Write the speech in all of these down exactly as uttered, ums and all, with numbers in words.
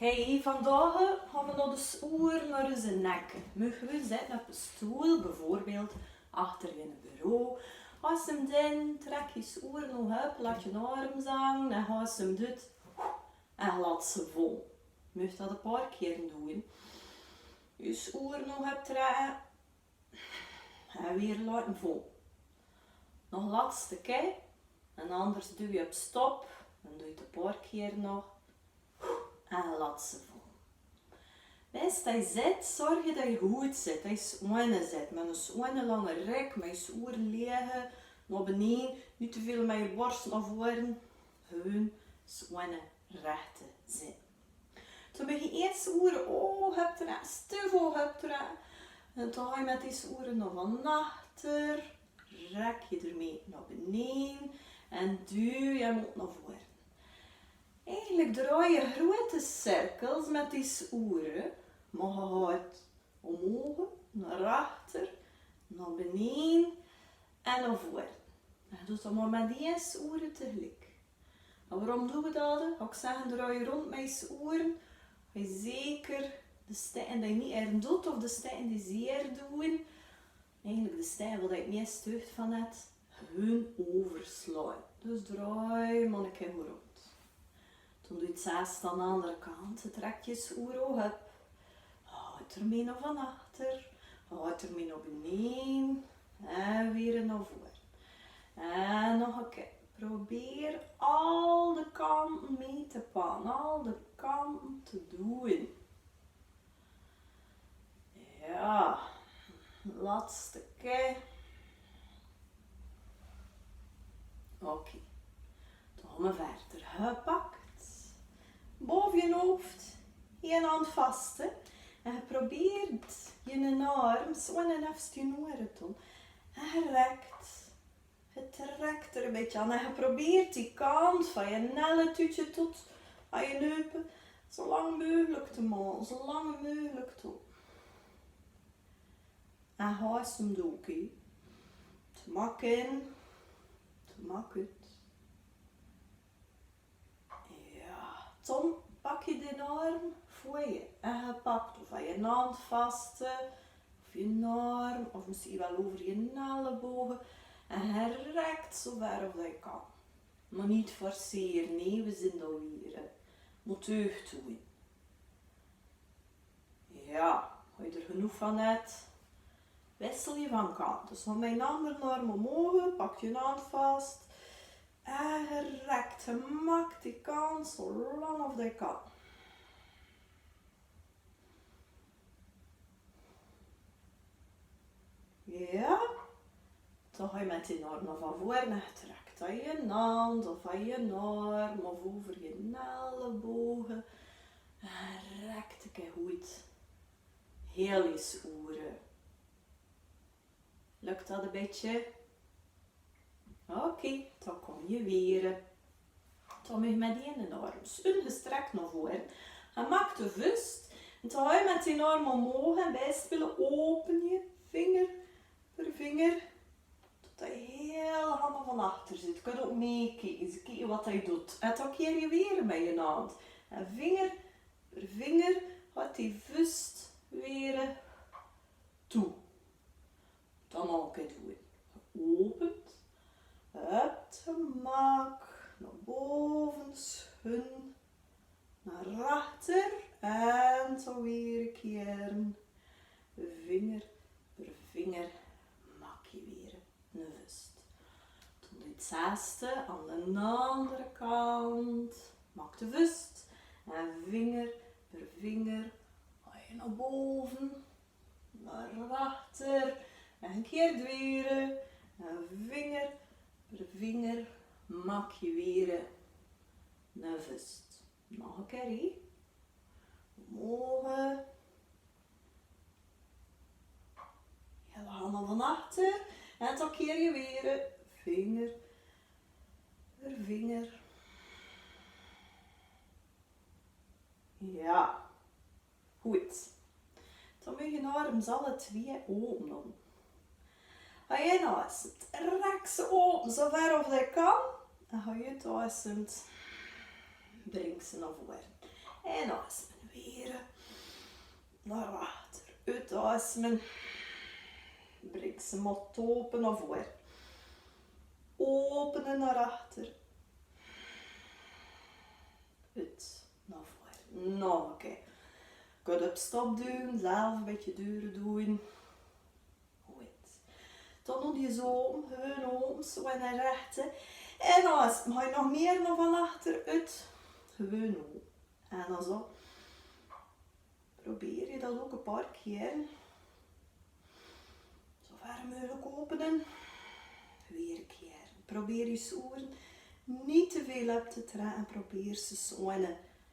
Hey, vandaag gaon v'r nao de sjoer nao de nek. Meuge v'r zitte op 'ne stoel, bieveurbeeld achter in 't bureau. As me dan trek de sjoer nao op, laot d'n arm zinke, en as me dit, en laot ze valle. Meugt dat 'n paar kier doon. De sjoer nao op trekke. En weer laote valle. Nog latste kier. En anders duuj op stop. En dooj 't 'n paar kier nog. En laot ze valle. Bès, dee zit, zörg dat dee good zit. Dee sjoen zit. Mit 'ne sjoene lange rek, mit sjoen lege nao beneje. Neet te väöl mit bors nao vore. Gewoen sjoene rechte zit. Toen bön ich ieës oere oogheptrek, stuf oogheptrek. En toen gaon ich mit dees oere nao van achter. Rek ich d'r mit nao beneen. En duuj ich 'm nao vore. Eigelik draoj ich groete cirkels mit dees oere. Mer ich gaon omoeg, nao achter, nao beneen en nao vore. En doot dat mer mit dees oere tegelik. En waorom doon v'r dat? Gaon ich zègke, draoj rond mit dees oere. Gaon ich zeker de stènj die neet erg doot of de stènj die zeer doon. Eigelik de stènj wo ich 't meiste deugd van höb, gewoen euverslaon. Dus draoj mer 'ne kier rond. Toen doot ze 't aan de andere kant. Trek dees oere ooghep. Gaon d'r mit nao van achter. Gaon d'r mit nao beneen. En weer nao vore. En nog 'ne kier. Probeer al de kante mit te pakke. Al de kante te doon. Jao. Latste kier. Oké. Dan gaon v'r wiejer. Gaon pakke. Bove dien hoof. Dien hand vaste. En probeer dien arm, sjoen nao dien oere toe. En rek. Trek d'r e bietje aan en probeer die kant van dien elletuutje tot aan dien heupe zo lang meugelik te make, zo lang meugelik tot. En haos 'm dook, hè. Te makke, te makke. Jao, dan pak ich dien arm veur dich. En geer pakt of dien hand vaste, of dien arm, of mesjien waal euver dien elleboge. En geer rekt zo wied of geer kan. Mer neet forcere, nae, veer zeen dao wier. Mot uch doen. Jao, es d'r genóg van höbt, wissel geer van kant. Dus van dien andere arm omhoog, pak dien hand vas. En geer rekt, geer maakt die kant zo lang of geer kan. Jao. Dan geer mit dien arm nao vore en geer trekt aan dien hand of aan dien arm of euver dien elleboge. En geer rekt, kiek good. Hiel dien oere. Lök dat e bietje? Oké, dan kómme geer wier. Dan mit dien arms oetgestrek nao vore. En maak de vöst. En dan mit dien arm omhoog en biespille, open geer vinger per vinger. Tot dien hiel hand van achter zit. Kint ok meekieke, kieke wat dien doot. En dan kier geer wier mit dien hand. En vinger per vinger, haot die vöst wier toe. Dan nog 'ne kier doen. Opent. Höbt, maak. Nao bove, sjoen. Nao achter. En zo wier kiere. Vinger per vinger. Maak geer wier 'ne vöst. Dan doot hetzelfde aan de andere kant. Maak de vöst. En vinger per vinger. Haot geer nao bove. Nao achter. En kier wier. En vinger per vinger maak geer wier 'ne vöst. Nog 'ne kier. Omhoog. Hiel hand nao van achter. En dan kier geer wier. Vinger per vinger. Jao. Good. Dan mot geer dien arms alle twieë ope doon. Haot geer 'n aosem, rek ze ope, zo wied of geer kan. En haot geer 'n aosem, bring ze nao vore. En asemen weer nao achter. Utoasemen. Bring ze mot open nao vör. Open nao achter. Ut nao vör. Nog ein kier. Good, op stop doon. Zelf ein bietje dure doon. Good. Dan doon die zo om, gewoon om, zo en rechte. En dan is, maag nog mier nao van achter, ut. Gewoon om. En dan zo. Probeer die dat ouch ein paar kier. Zo wied meugelik opene. Weer ein kier. Probeer die sjoere neet te väöl op te trèkke. Probeer ze sjoen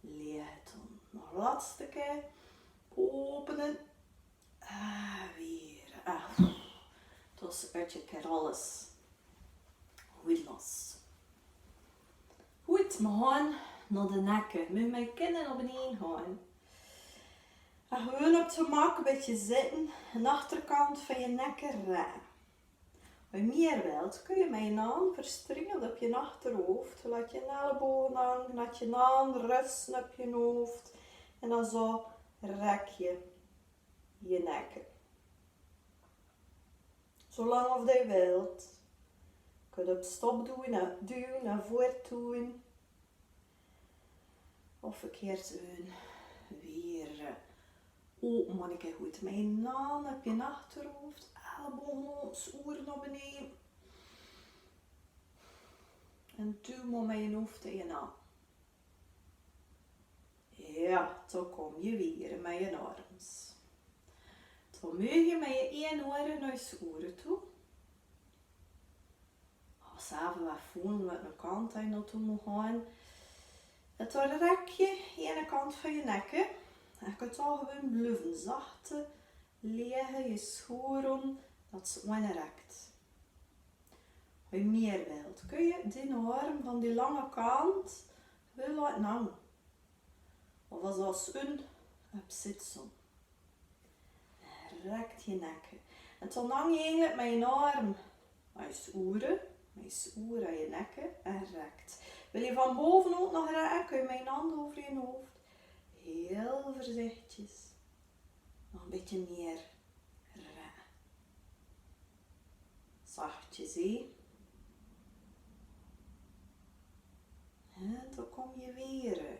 leeg te doon. Nog latste kier. Opene. Ah, weer. Ah. Dat is ein bietje alles. Good los. Good, me gaon nao de nekke. Mot mien kinne nao benee gaon. En gewoon op 't gemak ein bietje zitte. En achterkant van je nekke rèk. Wie mier wilt, kóns te mit je han verstrengele op je achterhoof. Laot je elleboge hange, laot je han ruste op je hoof. En dan zo rèk je je nekke. Zolang of dee wilt. Kóns te op stop doon, nao, doon, nao veur doon. Of verkeerd, en weer, eh, ope, maak 't good. Mit je han op je achterhoof, elleboge, sjoere nao benee. En doe mer mit je hoof taege aan. Jao, dan kóms te weer mit je arms. Dan mós te mit je eine oor nao de sjoere toe. Of zelf waal voele welke kant hae nao toe mót gaon. En dan rèk je eine kant van je nekke. En kóns te gewoon blieve zach ligke, je sjoere, dat ze oprèk. Wie mier wilt, kóns te dien arm van de lange kant waal laote hange. Of es dat zoe'n opzitting. Rèk je nekke. En dan hang je eigelik mit je arm aan je sjoere, mit je sjoere aan je nekke en rèk. Wils te van bove oet nog rèkke, kóns te mit je han euver je hoof. Hiel veurzichtig. Nog ein bietje mier rèkke. Zachtjes, hè. En dan kóms te weer.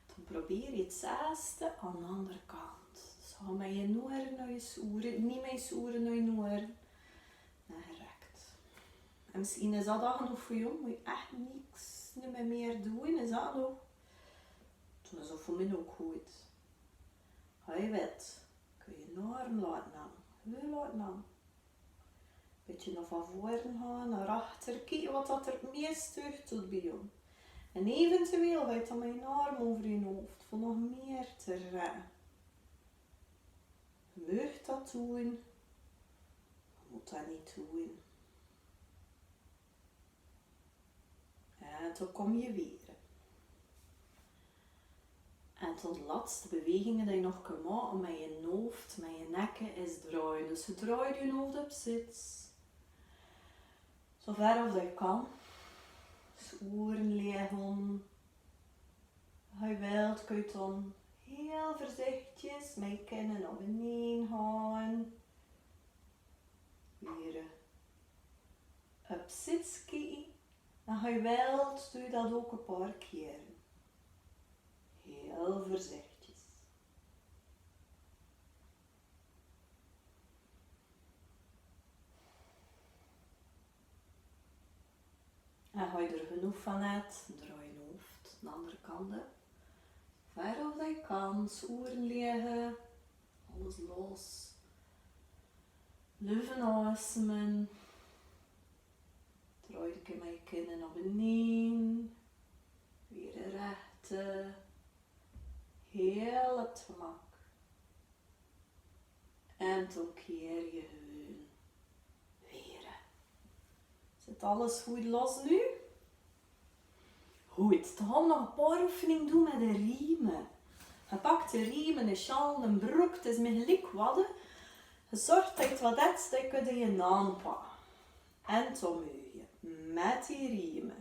Dan probeer je 't zelfde aan de anger kant. Zo mit je oor nao je sjoere, neet mit je sjoere nao je oor. Nao rèk. En mesjien is dat al genóg veur dich, mós te ech niks, neet mier doon, is dat genóg? Dan is dat veur mich ouch good. Hae wèt, kóns te dien arm laote hange, wied laote hange. Bietje nao van vore gaon, nao achter, kiek wat dat 't meeste deug doot bie dich. En eventueel gaon ze dan mit dien arm euver dien hoof, veur nog mier te rèkke. Mós dat doon, mós dat neet doon. En dan kóms te weer. En dan de latste beweging die se nog kóns make mit dien hoof, mit dien nekke, is drejje. Dus drejje dien hoof op zits. Zo wied of se kóns. Sjoere ligke. Wie wilt, kóns te dan hiel veurzichtig mit je kinne nao benee gaon. Weer op zits kieke. En wie wilt, doot dat ouch ein paar kier. Hiel veurzichtig. En wie d'r genóg van höbs, drejje dien hoof nao de anger kant. Wied of se kóns, sjoere ligke. Alles los. Blieve aseme. Drejje de kinne nao benee. Weer rèk. Hiel op 't gemak. En dan kier je hun weer. Zit alles good los noe? Good, dan gaon v'r nog ein paar oefeninge doon mit de rieme. Ge pak de rieme, de sjaol, de brook, 't is mich geliek wat. Ge zörg dat ge wat höbt, dat ge kónt aanpasse. En dan mós ge mit die rieme.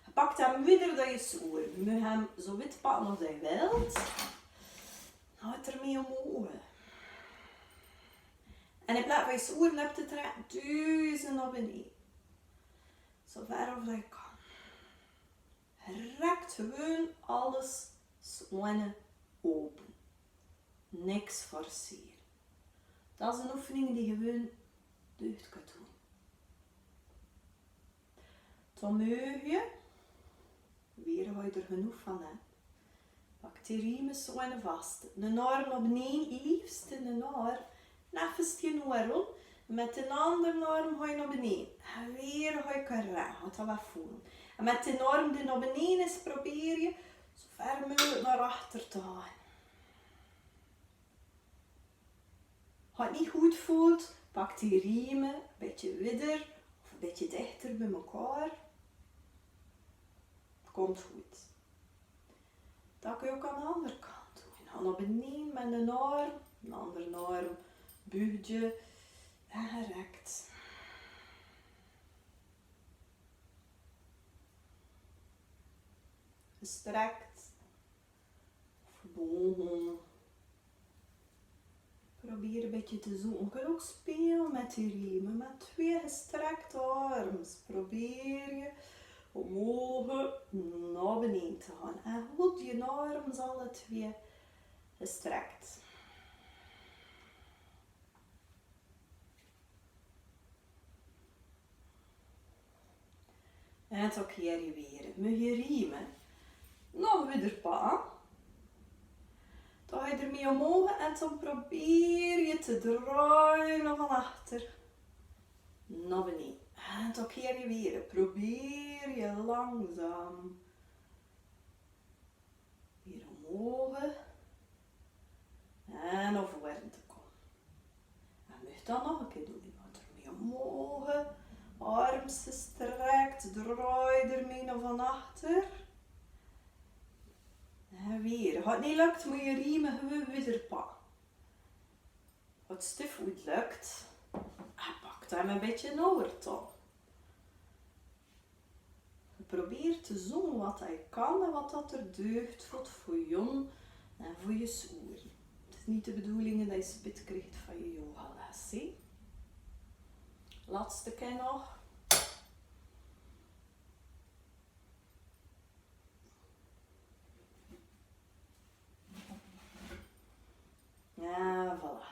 Ge Pak dan wieder dien oer. Muk han zoe wied bannen as ge wèlt. Haet d'r mieë omoge. En in plaats van dien oer nep te trække, duuj ze nao benein. Zoe wied as ge kan. Rek gewoon alles sjoon ope. Niks forcere. Dat is 'n oefening die ge gewoon deugd kint doon. Toe muk ge wier, haet d'r genóg van, hè. Pak dien riem sjoon vas. D'n arm nao benein, liefst d'n arm nefkes dien oor. Met d'n anger arm haet nao benein. En wier haet kera, haet 't wegvoele. En met d'n arm dee nao benein is, probeer ge zoe wied meugelik nao achter te gaon. Haet 't neet good veult, pak dien riem e bietje wieder of e bietje dichter bie mekaar. 't Kump good. Dat kint ge ouch aan d'n anger kant doon. En dan nao benein met d'n arm, d'n anger arm buug ge en rek. Gestrek. Verboge. Probeer e bietje te zoeke. Ge kint ouch speule met dien riem, met twee gestrekte arms. Probeer ge omoge nao benein te gaon. En hoolt dien arms alle twee gestrek. En toe keer ge wier. Muk ge riem e nao wieder pakke. Toe haet d'r mieë omoge en toe probeer ge te drejje nao van achter. Nao benein. En toe keer ge wier. Probeer ge langzaam wier omoge. En nao vore te kome. En muk dat nog 'ne kier doon. Haet d'r mieë omoge. Arms gestrek. Drejje d'r mieë nao van achter. En wier. Haet 't neet lök, muk ge riem e gewoon wieder pakke. Haet 't stuf oet lök. En pak dan e bietje nao oer toe. Probeer te zoeke wat ge kint en wat dat d'r deugd veur uch en veur uf oere. 't Is neet de bedoeling dat ge spit kriegt van dien yogales, hè. Latste kier nog. Jao, voilà.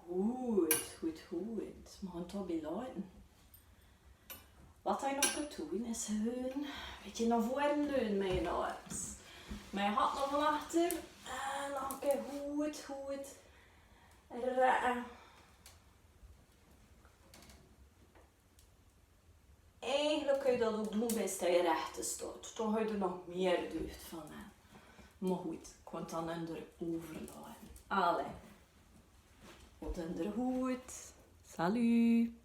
Good, good, good. Mós ge 't bie laote. Wat ge nog kint doon is gewoon e bietje nao vore leune met dien arms. Met dien hand nao van achter. En dan kiek good, good. Re- Eigelik kóns te dat ouch doon es te rech staos. Dan höbs te nog mieë deugd van, hè. Mer good, ich kós 't dan aan d'r euverlaote. Allee. Tot aan d'r good. Salut.